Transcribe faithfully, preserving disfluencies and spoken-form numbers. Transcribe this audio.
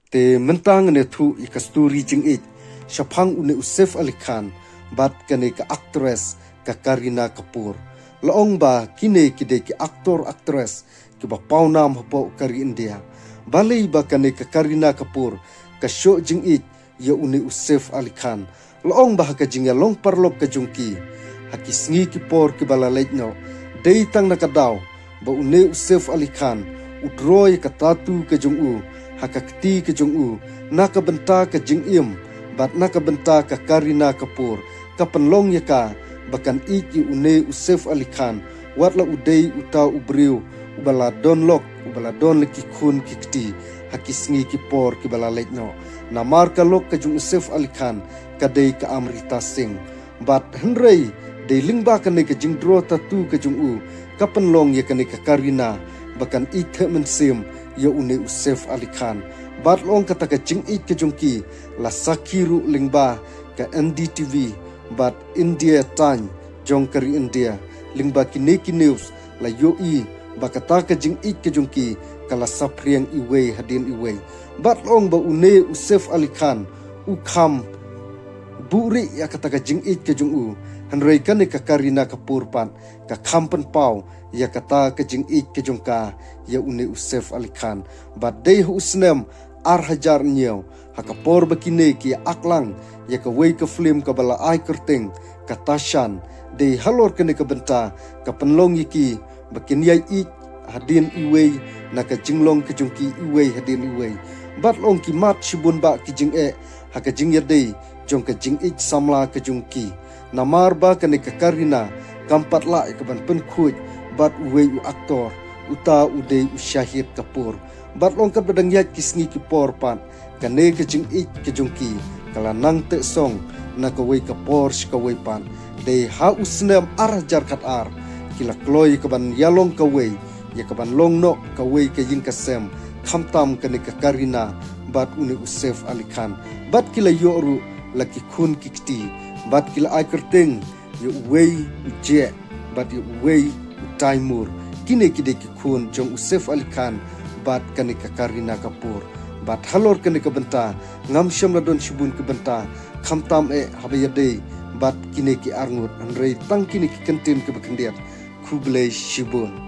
Te mynta ngan ïathuh ïa ka story jingïeit shaphang une u Saif Ali Khan bad kane ka actress ka Kareena Kapoor. La ong ba kine ki dei ki actor actress kiba pawnam hapoh ka ri India. Balei ba kane ka Kareena Kapoor ka shoh jingïeit ïa une u Saif Ali Khan? La ong ba ha ka jingïalong paralok ka jong ki ha ki sngi ki por kiba la leit noh, dei tang na ka daw ba une u Saif Ali Khan u draw ïa ka tattoo ka jong u ha ka kti ka jong u, na ka bynta ka jingim bad na ka bynta ka Kareena Kapoor, ka pynlong ïa ka ba kan ïeit ïa une u Saif Ali Khan, wat la u dei uta u briew uba la don lok, uba la don la ki khun ki kti ha ki sngi ki por kiba la leit noh. Namar ka lok ka jong u Saif Ali Khan ka dei ka Amrita Singh. Bad hynrei dei lyngba kane ka jingdraw tattoo ka jong u, ka pynlong ïa kane ka Kareena ba kan ïeit theh mynsiem ïa une u Saif Ali Khan. Bad la ong kata ka jingïeit ka jong ki la sakhi ruh lyngba ka N D T V bad India Times jong ka ri India. Lyngba kine ki news la ïohi ba kata ka jingïeit ka jong ki ka la saphriang iwei hadien iwei. Bad la ong ba une u Saif Ali Khan u kham buhrieh ïa kata ka jingïeit ka jong u, hynrei kane ka Kareena Kapoor pat ka kham pynpaw ïa kata ka jingïeit ka jong ka ïa une u Saif Ali Khan. Bad dei ha u snem ar hajar hynñiew, ha ka por ba kine ki ïa act lang ïa kawei ka film kaba la ai kyrteng ka Tashan, dei halor kane ka bynta ka pynlong ïa ki ba kin ïai ïeit hadien iwei na ka jinglong ka jong ki iwei hadien iwei. Bad la ong ki mad shibun bah ki jingeh ha ka jingïadei jong ka jingïeit samla ka jong ki. Namar ba kane ka Kareena kam pat lah ïa ka ban pynkhuid bad uwei u actor, uta u dei u Shahid Kapoor. Bad la ong katba dang ïaid ki sngi ki por pat, kane ka jingïeit ka jong ki ka la nang teh song na kawei ka por sha kawei pat. Dei ha u snem ar hajar khatar ki la kloi ka ban ïalong kawei ïa ka ban long noh kawei ka ïing ka sem, khamtam kane ka Kareena bad une u Saif Ali Khan. Bad ki la ïoh ruh la ki khun ki kti, bad ki la ai kyrteng ïa uwei u Jeh bad ïa uwei u Taimur. Kine ki dei ki khun jong u Saif Ali Khan bad kane ka Kareena Kapoor. Bad halor kane ka bynta ngam shym la don shibun ki bynta, khamtam eh haba ïadei bad kine ki arngut, hynrei tang kine ki kyntien kiba khyndiat. Khublei shibun.